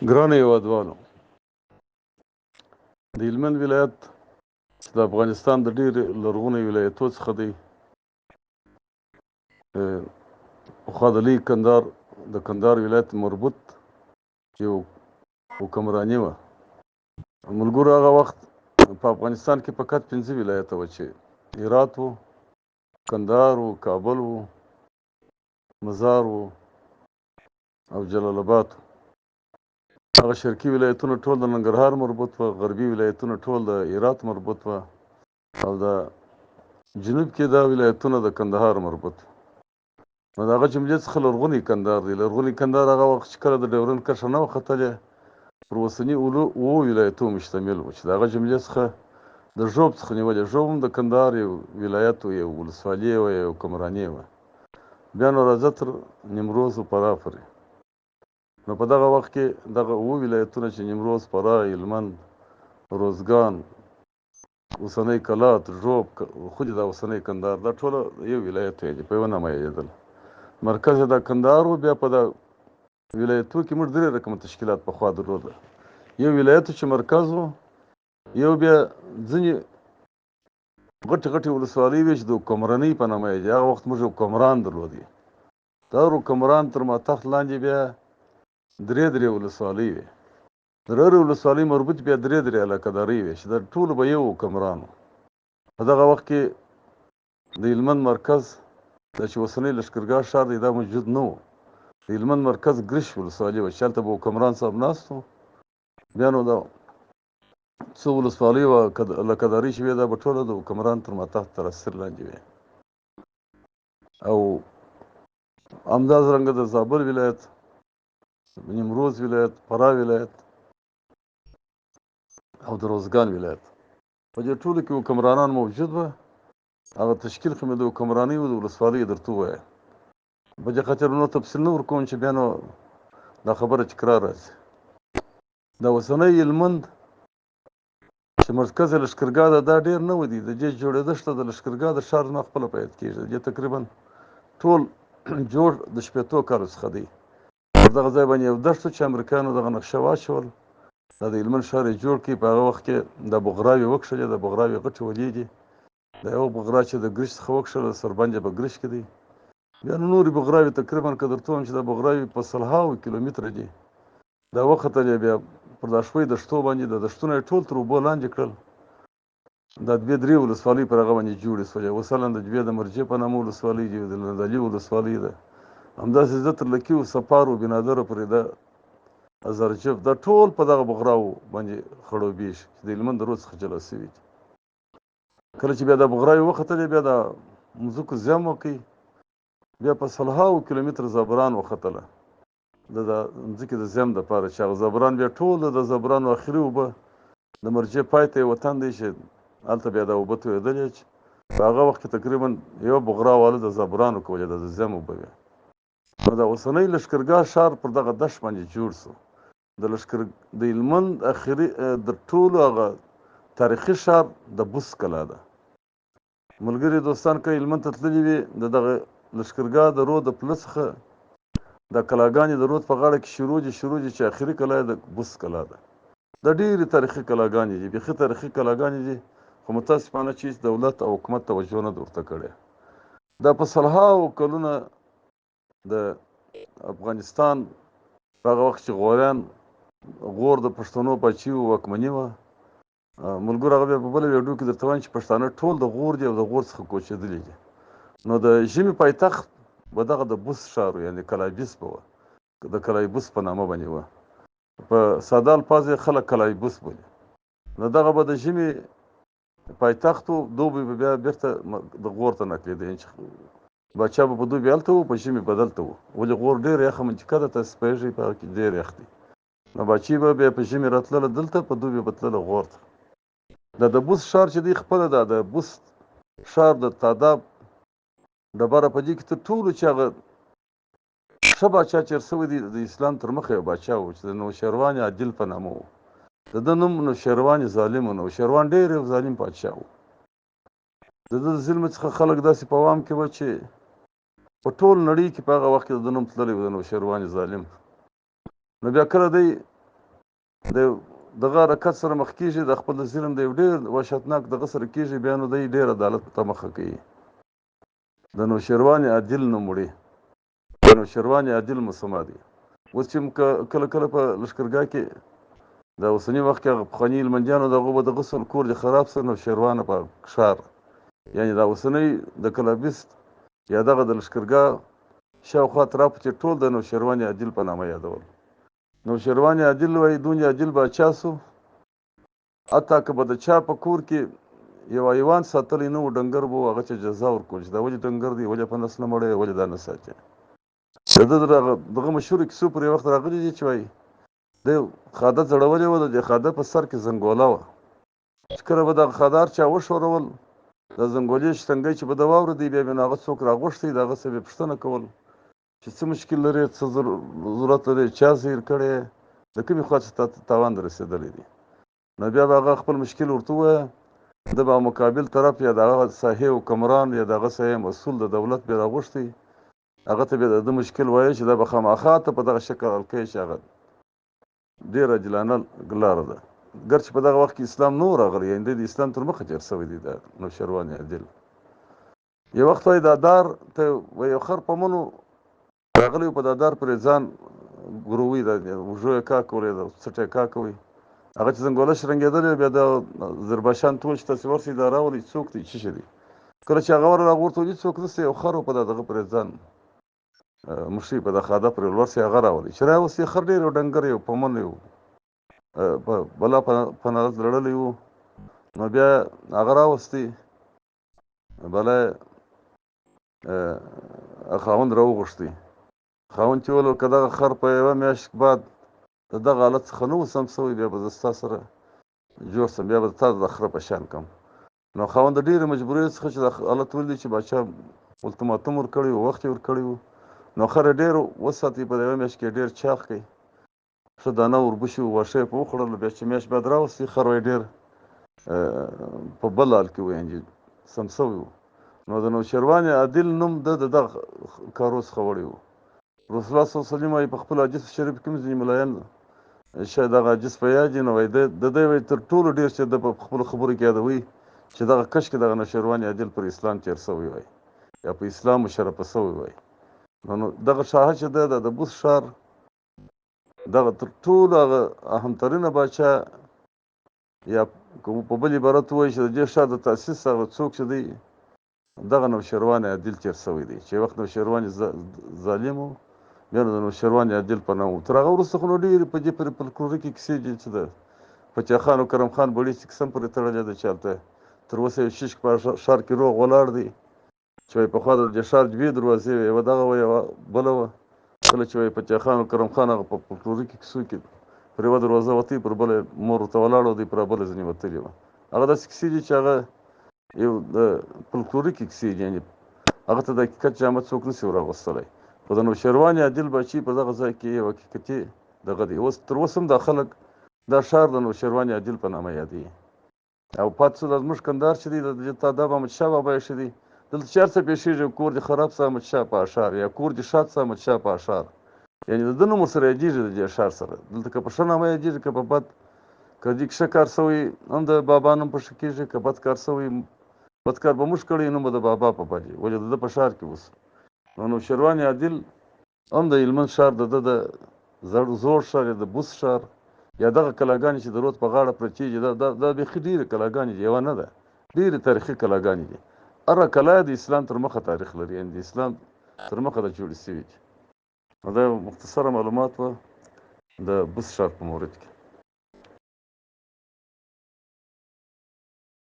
ګرانو هېوادوالو، د هلمند ولایت چې د افغانستان د ډېر لرغونو ولایتو څخه دی، پخوا د لوی کندهار د کندهار ولایت مربوط یو حکمراني وه. ملګرو، هغه وخت په افغانستان کې فقط 5 ولایته وه چې هرات و، کندهار و، کابل و، مزار و او جلال آباد و. هغه شرقي ولایتونه ټول د ننګرهار مربوط وه، غربي ولایتونه ټول د هرات مربوط وه او د جنوب کې دا ولایتونه د کندهار مربوط وه. نو د هغه جملې څخه لرغونی کندهار دی. لرغونی کندهار هغه وخت چې کله د ډیورنډ کرښه نه وه ختلې، پر اوسني اوو ولایتو مشتمل و چې د هغه جملې څخه د ږوب څخه نیولې، ږوب هم د کندهار یو ولایت و، یو ولسوالي وه، یو حکمراني وه. بیا نو راځه تر نیمروز او فراه پورې. نو په دغه وخت کې دغه اووه ولایتونه چې نیمروز، فراه، هلمند، روزګان، اوسنی کلات، ږوب، خو دا اوسنی کندهار، دا ټوله یو ولایت دی، په یوه نامه یادېدل. مرکز یې دا کندهار و. بیا په دا ولایتو کې موږ درې رقمه تشکیلات پخوا درلودل. یو ولایت چې مرکز و، یو بیا ځینې غټې غټې ولسوالۍ وې چې د حکمرانۍ په نامه یې دي. هغه وخت موږ حکمران درلودې. د هر حکمران تر ماتخت لاندې بیا درې درې ولسوالۍ وې. د هرې ولسوالۍ مربوط بیا درې درې علاقهدارۍ وې چې د ټولو به یو حکمران و. په دغه وخت کې د هلمند مرکز دا چې اوسنی لښکرګاه ښار دی، دا موجود نه و. د هلمند مرکز ګرش ولسوالي وه چې هلته به حکمران صاحب ناست و. بیا نو دا څو ولسوالۍ وه علاقهدارۍ چې وې، دا به ټوله د حکمران تر ماتحت تر اثر لاندې وې. او همدارنګه د زابل ولایت، نیمروز ولایت، فراه ولایت او د روزګان ولایت، په دې ټولو کې حکمرانان موجود وه. هغه تشکیل خو مې د حکمرانۍ او د ولسوالۍ درته ووایه، په دې خاطر نور تفصیل نه ورکوم چې بیا نو دا خبره تکرار راځي. دا اوسنی هلمند چې مرکز لښکرګاه ده، دا ډېر نوی دی. د دې جوړېدښت د لښکرګاه د ښار نه خپله پیل کېږي. د دې تقریبا ټول جوړ د 60 کالو څخه دی. پر دغه ځای باندې یو دښت چې امریکایانو دغه نقشه واچول، دا د هلمند ښار یې جوړ کړي. په هغه وخت کې د بغراوې وکښلې، د بغراوې غټې ولې دي. دا یو بغرا چې د ګرش څخه وکښله، سربند یې په ګرش کې دی. بیا نو نورې بغراوې تقریبا که درته ووایم چې دا بغراوې په سلهاوو کیلومتره دي. دا وختلې بیا پر دا شوي دښتو باندې، د دښتونه یې ټول تر اوبو لاندې کړل. دا دوې درې ولسوالۍ پر هغه باندې جوړې شولې. مثلا د دوې د مرجع په نامه ولسوالۍ دي، د نندالي ولسوالۍ ده. همداسې زه تر لکیو سپارو بنادرو پورې، د هزارجف، دا ټول په دغه بغراو باندې خړوبېږي چې د هلمند د رود څخه جلا شوي دي. کله چې بیا د بغراوې وختلې، بیا د مځکو زم وکړي، بیا په سلهاوو کیلومتره زابران وختله د مځکې د زم دپاره، چې هغه زابران بیا ټول د زابرانو اخري اوبه د مرجع پای ته یې وطن دی چې هلته بیا دا اوبه تویېدلې، چې په هغه وخت کې تقریبا یوه بغرا واله د زابرانو کولې، د زم اوبه وې. نو د اوسنۍ لښکرګاه ښار پر دغه دښت باندې جوړ شو. د لښکر د هلمند اخري د ټولو هغه تاریخي ښار د بوس کلا ده. ملګري دوستان که هلمند ته تللي وي، د دغه لښکرګاه د رود د پله څخه دا کلاګانې د رود په غاړه کې شروع دي، شروع دي چې اخري کلا یې د بوس کلا ده. دا ډېرې تاریخي کلاګانې دي، بیخي تاریخي کلاګانې دي، خو متاسفانه چې هېڅ دولت او حکومت توجه نه ده ورته کړې. دا په سلهاوو کلونه د افغانستان په هغه وخت چې غوریان، غور د پښتنو پاچي و، واکمني وه. ملګرو، هغه بیا په بله ویډیو کې درته وایم چې پښتانه ټول د غور دي او د غور څخه کوچېدلي دي. نو د ژمي پایتخت به دغه د بوس ښار و، یعنې کلایبیس به وه، د کلایبوس په نامه باندې وه. په ساده الفاظ یې خلک کلایبوس بولي. نو دغه به د ژمي پایتخت و. دوبی به بیا بېرته د غور ته نقلېده، یعنې چې باچا به په دوبي هلته و، په ژمي به دلته و. ولې غور ډېره یخه منطقه ده، تاسو پوهېږئ، په هغه کې ډېر یخ دی. نو باچي به بیا په ژمي راتلله دلته، په دوبي به تلله غور ته. دا د بوس ښار چې دی خپله، دا د بوس ښار د تاداب ډبره، په دې کې تر ټولو چې هغه ښه باچا تېر شوی دی، د اسلام تر مخه یو باچا و چې د نوشیروان عادل په نامه و. د ده نوم نوشیروان ظالم و. نوشیروان ډېر یو ظالم پادشاه و. د ده د ظلم څخه خلک داسې په وام کې وه چې په ټول نړۍ کې په هغه وخت کې د ده نوم تللی و، د نوشیروان ظالم. نو بیا کله دی د دغه حرکت سره مخ کېږي، د خپل ظلم د یو ډېر وحشتناک دغه سره کېږي، بیا نو دی ډېر عدالت ته مخه کوي. د نوشیروان عادل نوم وړي، د نوشیروان عادل مسما دی. اوس چې کله کله په لښکرګاه کې د اوسني وخت کې هغه پخواني هلمندیانو د هغو به د غسل کور دې خراب سه نوشیروانه په ښار، یعنې دا اوسنی د کلابیست یا دغه د لښکرګاه شاوخوا اطرافو چې ټول د نوشیروان عادل په نامه یادول. نوشیروان عادل وایي دونې عادل باچا سو، حتی که به د چا په کور کې یو حیوان ساتلی نه و، ډنګر به و، هغه چې جزا ورکول چې دا ولې ډنګر دی، ولې په نس نه مړی، ولې دا نه ساتي. د ده دغه مشهورو کیسو پر یو وخت راغلي دي چې وایي دی خاده ځړولې وه، د دې خاده په سر کې زنګوله وه، چې کله به دغه خادار چا وښورول، د زنګولې شتنګی چې به ده واورېدی، بیا به نو هغه څوک راغوښتی، د هغه څخه به یې پوښتنه کول چې څه مشکل لرې، څه ضرورت لرې، چا زهیر کړی، د کومې خوا څخه تا ته تاوان در رسېدلی دی. نو بیا به هغه خپل مشکل ورته ووایه، ده به مقابل طرف یا د هغه ساحې حکمران یا د هغه ساحې مسؤل د دولت به راغوښتی، هغه ته به د ده مشکل وایه چې دا به خامخا ته په دغه شکل حل کوې چې هغه ډېره عادلانه لاره ده. ګر چې په دغه وخت کې اسلام نه و راغلی، یعنې دی د اسلام تر مخه تېر شوی دی. دا نوشیروان عادل یو وخت وایي دا دار ته یو خر په منو راغلی، په دا دار پرې ځان ګروي، دا اوږو یې کا کولی، دا څټه یې کا کوي. هغه چې زنګوله شرنګېدلې، بیا د زرباشان ته وویل چې تاسې ورسئ دا راولئ، څوک دی، څه شی دی. کله چې هغه ور راغورته ولي څوک نشته، یو خر و په دا دغه پرې ځان مښي په دا خاده پرې ورسئ، هغه راولئ. چې راوستي خر ډېر یو ډنګر یو پمن یو په بلا په نالت لړلی و. نو بیا هغه راوستي، بلا خاوند راوغوښتي. خاوند چې وویل که دغه خر په یوه میاشت بعد د دغه حالت څخه نه و سم سوی، بیا به زه ستا سره جوړ سم، بیا به تا د خره په شان کم. نو خاوند د ډېرې مجبورۍ څخه چې د حالت ولید چې باچا التماتوم ورکړی و، وخت یې ورکړی و، نو خر یې ډېر وساتي، په یوه میاشت کې ډېر چاغ کړي، ښه دانه وربشي واښه یې په وخوړل. بیا چې میاشت بعد راوستي، خر یې ډېر په بل حال کې و، یعنې سم سوی و. نو د نوشیروان عادل نوم ده د دغه کارو څخه وړی و. رسول الله صلی الله علیه وسلم وایي په خپل حدیث شریف کې هم ځینې ملایان شاید دغه حدیث په یاد دي، نو وایي د ده وایي تر ټولو ډېر چې ده په خپلو خبرو کې یادوي چې دغه کشکې دغه نوشیروان عادل پر اسلام تېر سوی وای یا په اسلام مشرفه سوی وای. نو دغه شاه چې ده د بوس ښار دغه تر ټولو هغه اهمترینه باچا، یا په بل عبارت ووایي چې د دې ښار د تاسیس هغه څوک چې دی دغه نوشیروان عادل تېر سوی دی. چې وخت نوشیروان ظالم و، بیا نو د نوشیروان عادل په نام و. تر هغه وروسته خو نو ډېرې په دې پورې فلکلوري کیسې دي چې د پاچا خان او کرم خان بړیڅ کیسه هم پورې تړلې ده چې هلته تر اوسه یو شیشک په ښار کې روغ ولاړ دی چې وایي پخوا د دې ښار دوې دروازې وې، یوه دغه وه یوه بله وه. کله چې وایي پاچا خان او کرم خان هغه په فلکلوري کیسو کې پر یوه دروازه وتی، پر بله مور ورته ولاړه وه، دوی پر بله ځینې وتلي وه. هغه داسې کیسې دي چې هغه یو د فلکلوري کیسې دي، یعنې هغه ته د حقیقت جامه څوک نه سي وراغوستلی. خو د نوشیروان عادل باچي په دغه ځای کې یو حقیقتي دغه دی. اوس تر اوسه هم دا خلک دا ښار د نوشیروان عادل په نامه یادوي. او پاتې څه دا زموږ کندهار چې دی، د دې تاداب احمدشاه بابا ایښی دی. دلته چې هر څه پېښېږي، کور دې خراب سه احمدشاه په ښار، یا کور دې ښاد سه احمدشاه په ښار، یعنې د ده نوم ورسره یادېږي د دې ښار سره. دلته که په ښه نامه یادېږي که په بد، که دې کې ښه کار سوی هم د بابا نوم په ښه کېږي، که بد کار سوی بد کار به موږ کړی نوم به د بابا په بد وي، ولې د ده په ښار کې اوس. نو نوشیروان عادل هم د هلمند ښار د ده د زوړ ښار یا د بوس ښار یا دغه کلاګانې چې د رود په غاړه پرتې دي، دا بیخي ډېرې کلاګانې دي، یوه نه ده، ډېرې تاریخي کلاګانې دي. هره کلا د اسلام تر مخه تاریخ لري، یعنې د اسلام تر مخه دا جوړې سوي دي. نو دا یو مختصره معلومات وه د بوس ښار په مورد کې.